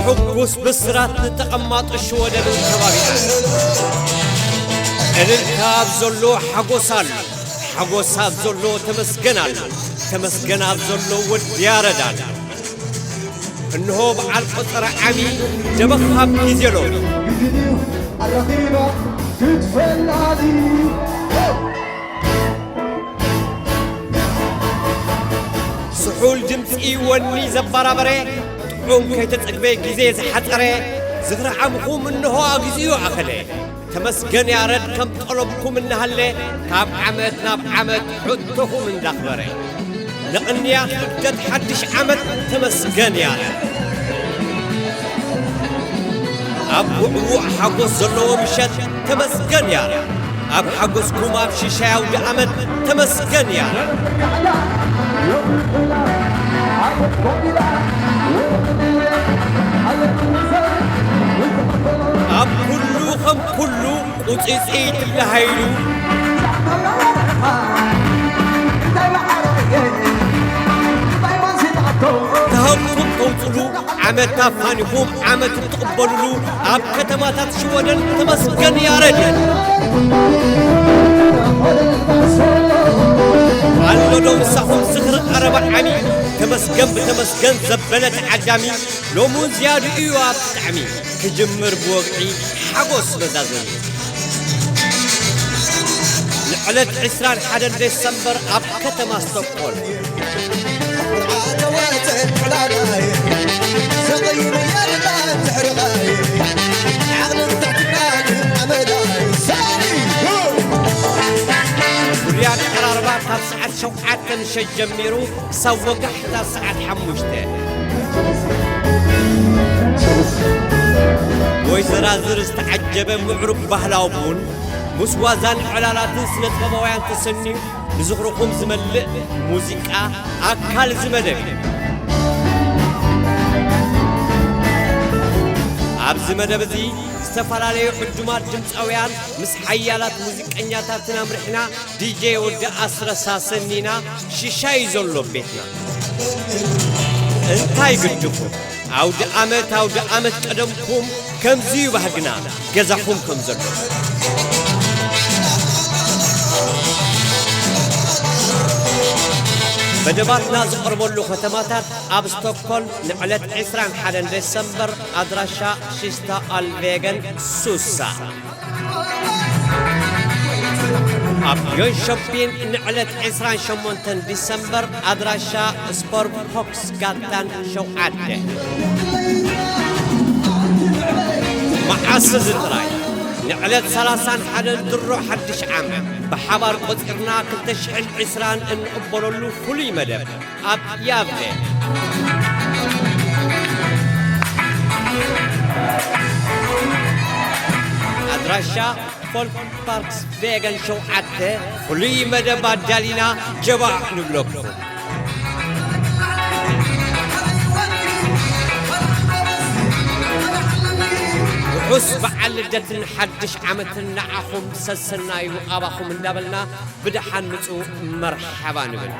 ሕጉስ ብስራት ንተቐማጦ ሽወደንን ከባቢኣን። እልልታ ኣብ ዘሎ ሓጎስ ኣሎ፣ ሓጎስ ኣብ ዘሎ ተመስገን ኣሎ፣ ተመስገን ኣብ ዘሎ ወዲ ያረድ ኣሎ። እንሆ በዓል ቆጸራ ዓሚ ደበኽ ኣብ ግዜ ሎሚ። ግዜ ድዩ ኣረኺብና ክትፈላሊ። ስሑል ድምጺ ወኒ ዘባራበረ፣ ጥዑም ከይተጸግበ ግዜ ዝሓጸረ፣ ዝኽሪ ዓምኹም እንሆ ኣግዚኡ ኣኸለ። ተመስገን ያረድ ከም ጠለብኩም እናሃለ፣ ካብ ዓመት ናብ ዓመት ሕቶኹም እንዳኽበረ። ንቕንያት ልደት ሓድሽ ዓመት ተመስገን ያረድ። ኣብ ውዕዉዕ ሓጎስ ዘለዎ ምሸት ተመስገን ያረድ። ኣብ ሓጎስኩም ኣብ ሽሻይ ኣውደ ኣመት ተመስገን ያረድ። ኣብ ኩሉ ከም ኩሉ ቁጺጺ ትብላሃይሉ ተሃብኩም ተውጽሉ ዓመት ኣፋኒኹም ዓመት እትቕበሉሉ ኣብ ከተማታት ሽወደን ተመስገን ያረድ። ኣሎ ዶ ምሳኹም ዝኽሪ ቀረባ ዓሚ ተመስገን ብተመስገን ዘበለ ተዓዳሚ ሎሚ እውን ዝያዱ እዩ ኣብ ጥዕሚ ክጅምር ብወግዒ ሓጎስ መዛዘሚ። ንዕለት ዕስራን ሓደን ዴሰምበር ኣብ ከተማ ስቶክሆልም። ፍሉይ ኣቀራርባ ካብ ሰዓት ሸውዓተ ምሸት ጀሚሩ ክሳብ ወጋሕታ ሰዓት ሓሙሽተ። ወይ ዘራዝር ዝተዓጀበ ምዕሩግ ባህላዊ ቡን ምስ ዋዛን ዕላላትን ስነ ጥበባውያን ተሰንዩ ንዝኽርኹም ዝመልእ ሙዚቃ ኣካል እዚ መደብ እዩ። ኣብዚ መደብ እዚ ዝተፈላለዩ ዕዱማት ድምፃውያን ምስ ሓያላት ሙዚቀኛታትን ኣምሪሕና ዲጄ ወዲ ኣስረስ ኣሰኒና ሽሻይ ዘሎ ቤትና። እንታይ ግድፉ? ኣውደ ኣመት፣ ኣውደ ኣመት ቀደምኩም ከምዚ እዩ ባህግና፣ ገዛኹም ከም ዘሎ። መደባትና ዝቐርበሉ ከተማታት ኣብ ስቶክሆልም ንዕለት ዕስራን ሓደን ዴሰምበር ኣድራሻ ሽስታ ኣልቬገን ሱሳ። ኣብ ዮንሾፒን ንዕለት ዕስራን ሸሞንተን ዲሰምበር ኣድራሻ ስፖር ቦክስ ጋታን ሸውዓተ። መዓስ እዚ ጥራይ ንዕለት ሰላሳን ሓደን ድሮ ሓድሽ ዓመት ብሓባር ቆጺርና ክልተ ሽሕን ዕስራን እንቕበለሉ ፍሉይ መደብ። ኣብ ያቭለ። ኣድራሻ ፎልክስፓርክስ ቬገን ሸውዓተ ፍሉይ መደብ ኣዳሊና ጀባዕ ንብለኩም። ርሑስ በዓል ልደትን ሓድሽ ዓመትን ንዓኹም ሰሰናዩ ኣባኹም እንዳበልና ብደሓን ምጹ መርሓባ ንብል።